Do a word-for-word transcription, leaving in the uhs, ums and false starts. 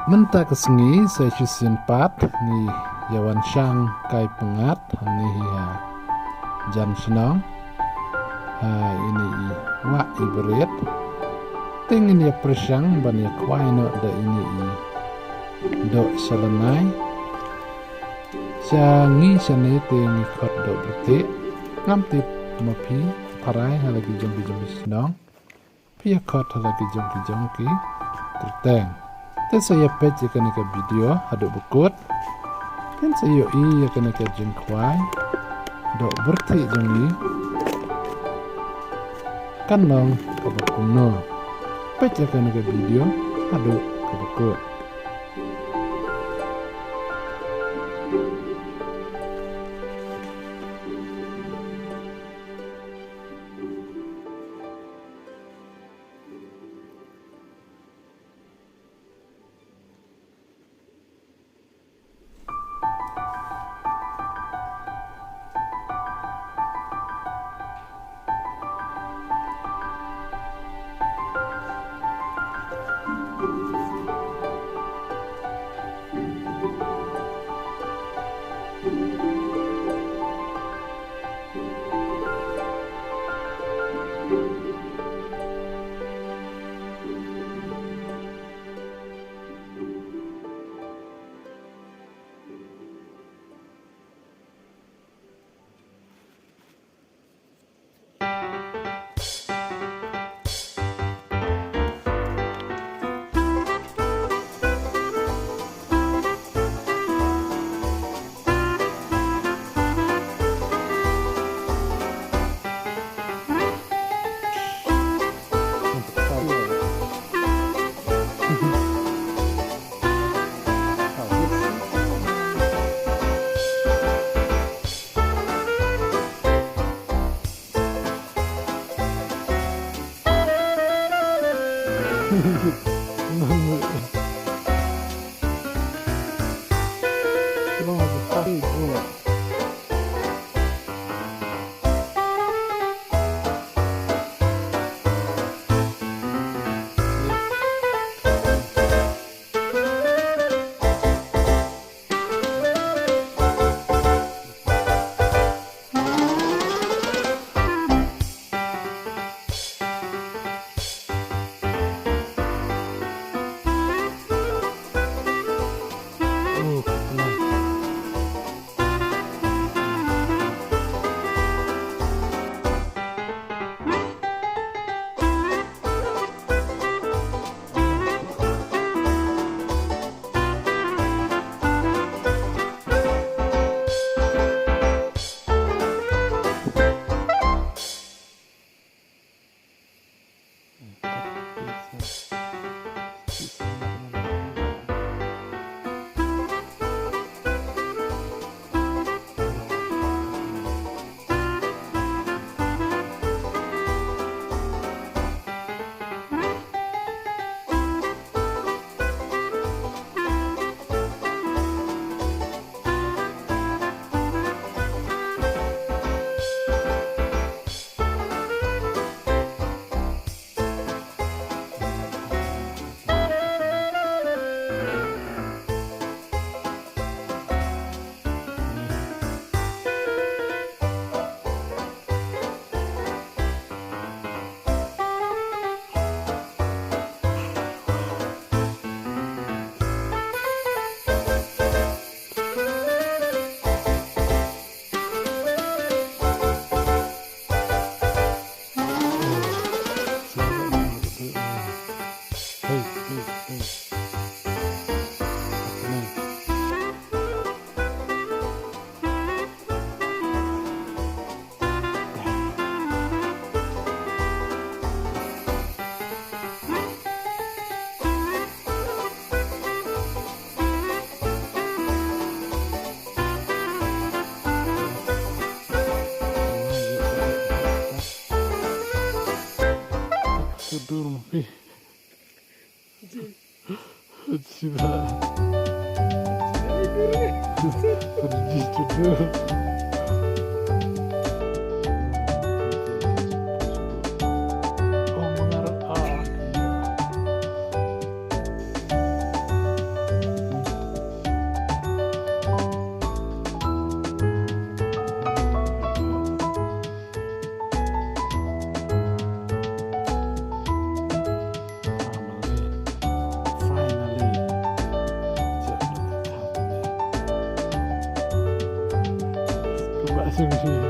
Mynta ka sngi sa shisien pat ngi ïa wan shang kai pyngngad hangne hi ha jan shnong, ha ine i wah i bret. Te ngin ïa pyrshang ban ïa khwai noh da ine i doh sha lynai. Sha ngi shane te ngi khot doh byrthieh. Ngam tip ma phi, tharai ha la ki jong ki jong ki shnong phi ïa khot ha la ki jong ki jong ki kyrteng. Te sa ïa peit ïa kane ka video haduh ba kut. Phin sa ïohi ïa kane ka jingkhwai doh byrthieh jong ngi kan long kaba kumno. Peit ïa kane ka video haduh kaba kut. Sudur mpi. Sida. Pergi sudur. Oh, mengarah. Ah, iya. jong ngi.